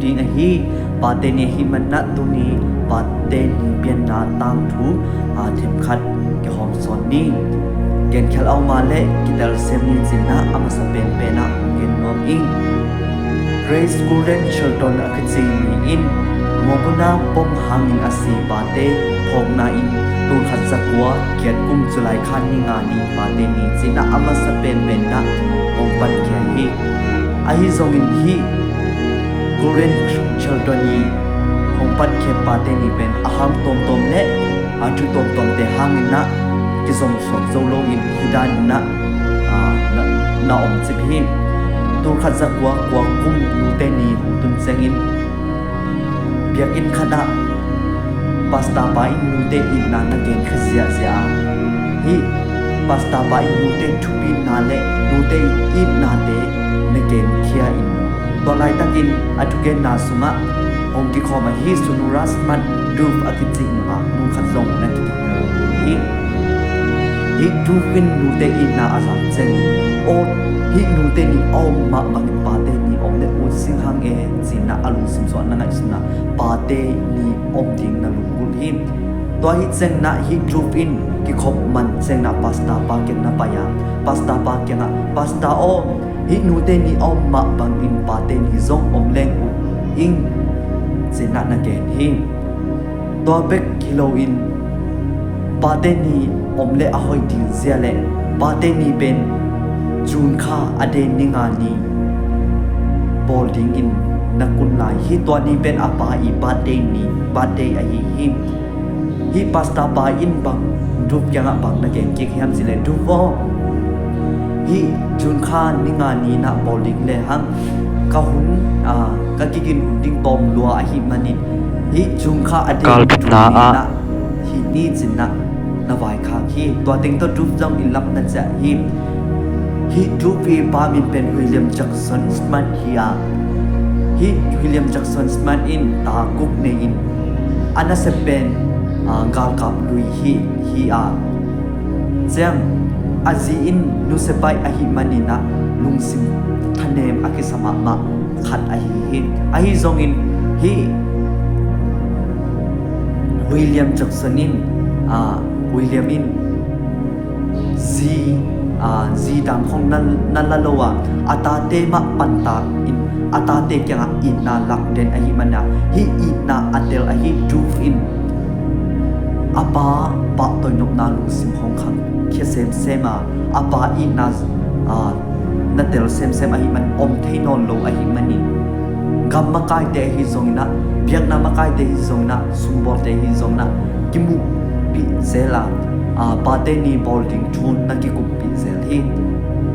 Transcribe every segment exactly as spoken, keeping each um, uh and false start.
ding ahi. Pate ni ahih manin ah tuni Pate ni pianna tangthu, aa, themkhat kihawm sawn ni. Genkhial a om leh kitelsiam ni ci-in ah a masa penpen ah hong gen nuam ing. Grace Gulden Shelton a kici mi in Melbourne ah pom hangin a si pate phawkna in tul khat za kua kiat kum July kha ni nga ni Pate ni ci-in ah a masa penpen ah hong pankhia hi. Ahi zongin hih Gulden Shelton i hong pankhia Pate ni pen a hang tuamtuam leh a thu tuamtuamte hangin ah kizom suak zo loin hih danin ah, aa, na, na om cip hi. Tul khat za kua kua kum Nute ni hong tun ciangin biakinn khat ah pastor pa in nute itna na genkhia ziahziah a, hih pastor pa in nute thupitna leh nute itnate na genkhia in, tua laitakin a thugenna sungah hong kikhawm ahi Sunura Smart Duff a kici nungaknu khat zong na kigen hi. Hih Duff in nute itna a zak ciangin, aw, hih nute ni a om mah bangin Pate ni om leh ut sing hang e, ci-in ah a lungsim sungah na ngaihsun a, Pate ni om ding na lunggulh hi. Tua ahih ciangin ah hih Duff in kikhop man ciangin ah pastor pa kiang na pai a, pastor pa kiangah, "Pastor aw, hih nute ni a om mah bangin Pate ni zong om leng uh ing," ci-in ah na gen hi. Tua bek hi loin Pate ni om leh a hoih ding zia leh Pate ni pen June kha a den ni nga ni bawl dingin na kun lai hi. Tua ni pen a pa i birthday ni, birthday ahi hi. Hih pastor pa in bang Duff kiangah bang na gen kik hiam cih leh, "Duff aw, hih June kha ni nga ni-in ah bawl ding lehang ka hun, aa, ka kigin hun ding tawm lua ahih manin hih June kha a den ni ah hi ni," ci-in ah na vaikhak hi. Tua teng tawh Duff zong inn lam na ciah hi. Hih Duff i pa min pen William Jackson Smart hi a, hih William Jackson Smart in ta guk nei in a nasep pen, aa, galkap lui hi, hi a, ciang a zi in nusia baih ahih manin ah lungsim thanem a kisa mahmah khat ahi hi. Ahi zongin hih William Jackson in, aa, William in zi, aa, zi dang khong na, na la lo a, a tate mah panta in a tate kiangah itna lak den ahih manin ah hih itna a tel ahi Duff in a pa pahtawi nopna lungsim hong khangkhia semsem a, a pa itna, aa, na tel semsem ahih man om thei nawn lo ahih manin gam makaite ahi zongin ah, biakna makaite ahi zongin ah, sumbawlte ahi zongin ah kimuhpih zel a, aa, Pate ni bawl ding thu na kikuppih zel hi.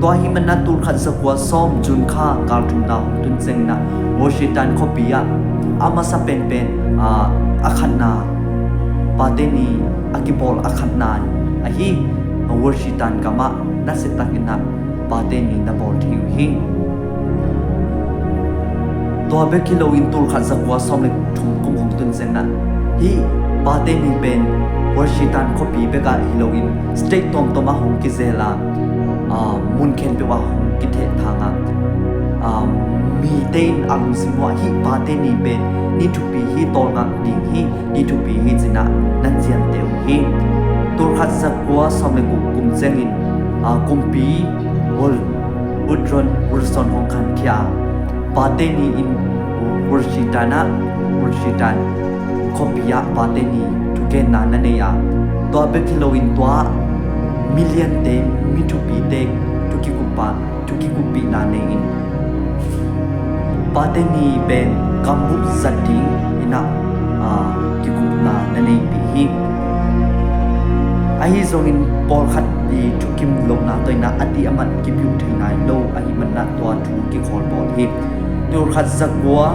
Tua ahih manin ah tul khat za kua sawm June kha kal thumna hong tun ciangin ah Washington khuapi ah a masa penpen, aa, a khatna Pate ni a kibawl a khatna ahi Washington gam ah nasia takin ah Pate ni na bawl thei uh hi. Tua bek hi loin tul khat za kua sawm leh thum kum hong tun ciangin ah hih Pate ni pen Washington khuapi bek ah hi loin state tuamtuam ah hong kizel a, aa, mun khempeuh ah hong kithehthang a, aa, mite in a lungsim uah hih Pate ni pen ni thupi hi, tawlngak ding hi, ni thupi hi ci-in ah na ciamteh uh hi. Tul khat za kua sawm leh guk kum ciangin, aa, kumpi Woodrow Wilson hong khankhia a, Pate ni in Washington ah, Washington khuapi ah Pate ni thugenna na nei a, tua bek hi loin tua ah million-te mi thupite thu kikup a, thu kikuppihna nei in Pate ni pen gambup zat dingin ah, aa, kikupna na neipih hi. Ahi zongin pawlkhat i thukim lohna tawh in ah a dih a man kipiuh thei nai lo ahih manin ah tua thu kikhawl bawl hi. Tul khat za kua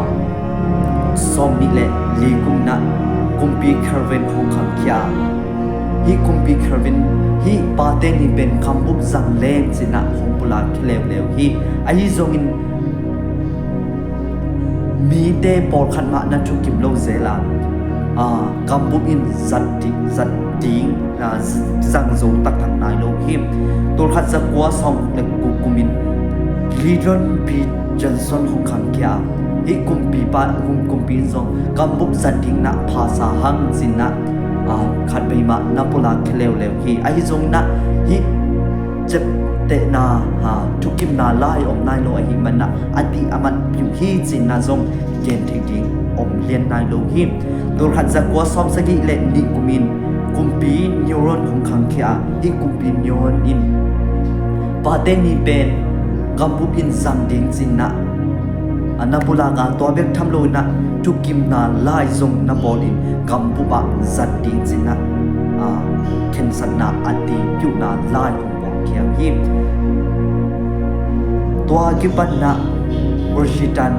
sawm nih leh li kum in ah kumpi Calvin hong khankhia a, hih kumpi Calvin hih Pate ni pen gambup zang leng ci-in ah hong pulak khia leuleu hi. Ahi zongin mite pawlkhat mah na thukim lo zel a, aa, gambup in zat di-, zat ding, aa, z-, zang zo taktak nai lo hi. Tul khat za kua sawm guk leh guk kum in Lyndon B Johnson hong khankhia a, Hih kumpipa, hum kumpi in zong gambup zat ding na phasa hang ci-in na, ah, khatvei mah na pulak khia leuleu hi. Ahi zongin na hih ciaptehna, ah, thukimna lai om nai lo ahih manin na a dih a man piu hi ci-in na zong gen thei ding om lian nai lo hi. Tulkhat zakua sawmsagih le nih kumin kumpi Neron hong khangkhia a, hih kumpi Neron in pate ni pen gambup in zang ding ci-in na, a na pulak a, tua bek tham loin na thukimna lai zong na bawl in gambup ah zat ding ci-in na, a, khensatna a dih piuhna lai hong bawl khia hi. Tua kipan na Ursitan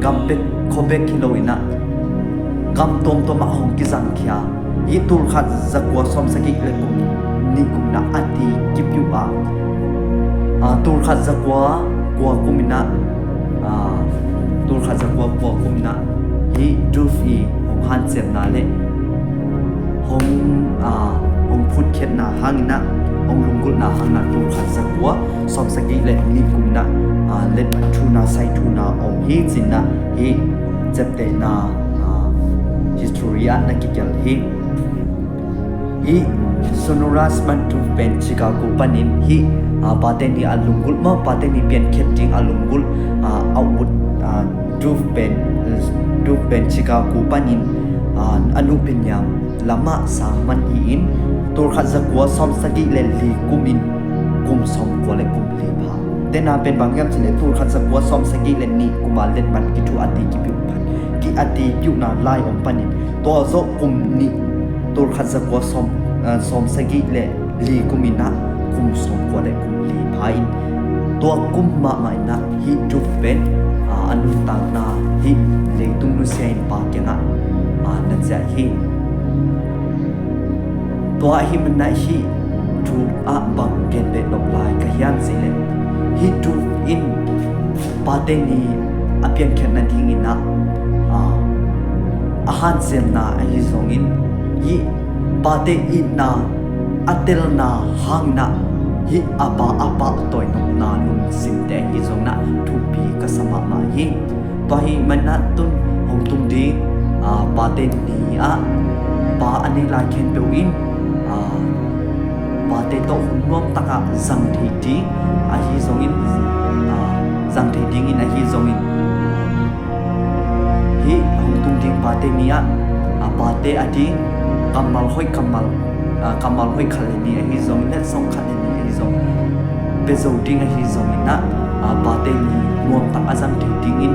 gam bek, khua bek hi loin na gam tuamtuam ah hong kizang khia. Hih tulkhat zakua sawmsagih le kum nih kum na a dih kipiuh a, ah, tulkhat zakua kua kumin na, ah, tulkhat zakua kua kumin na hih Druze i hong hanciamna le hong, ah, hong phutkhiatna hangin na, hong lunggulhna hangin na tulkhat zakua sawmsagih le nih kum na, ah, letmat thuna sai thuna om hi ci-in na hih ciaptehna, ah, history ah na kigelh hi. Hih Sonorous man Druze pen Chicago panin hih, ah, pate ni a lunggulh maw, pate ni piankhiat ding a lunggulh, ah, a ut, ah, Druze pen, Druze pen Chicago panin, ah, a nuh piniam lamah sang man hi-in tulkhat zakua sawmsagih le li kumin kum sawmkua le kum li pha. Tena pen bang hiam cih leh tulkhat zakua sawmsagih le nih kuma letmat kithu a dih kipiuh pan, ki a dih piuhna lai om panin tua zawh kum nih, tulkhat zakua sawm, ah, sawmsagih le li kumin na kum sawmkua le kum li pha in tua kum mahmah in na hih Druze pen, ah, a nuntakna hih leitung nusia in Pa kiangah, ah, na ciah hi. Tua ahih manin na hih thu ah bang gen beh nop lai ka hiam cih leh hih Druze in pate ni a piankhiat nadingin na, ah, a hanciamna ahi zongin hih pate itna a telna hangin na hih a pa a pahtawi nopna lungsimte ahi zongin na thupi ka sa mahmah hi. Tua ahih manin na tun hong tung ding, ah, pate ni ah pa a nei lai khempeuh in, ah, pate tawh hun nuamtak ah zang thei ding ahi zongin, ah, zang thei dingin ahi zongin hih hong tung ding pate ni ah, ah, pate a ding kammal hoih kammal, ah, kammal hoih khat le nih ahi zongin, letsong khat le nih ahi zong, pia zo ding ahi zongin na, ah, pate ni nuamtak a zang thei dingin,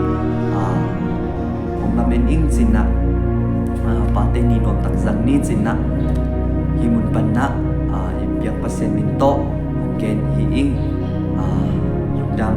ah, hong lamen ing ci-in na, ah, pate ni nuamtak zang ni ci-in na hih mun pan na, ah, i biak Pasian min tawh hong gen hi ing, ah, lungdam.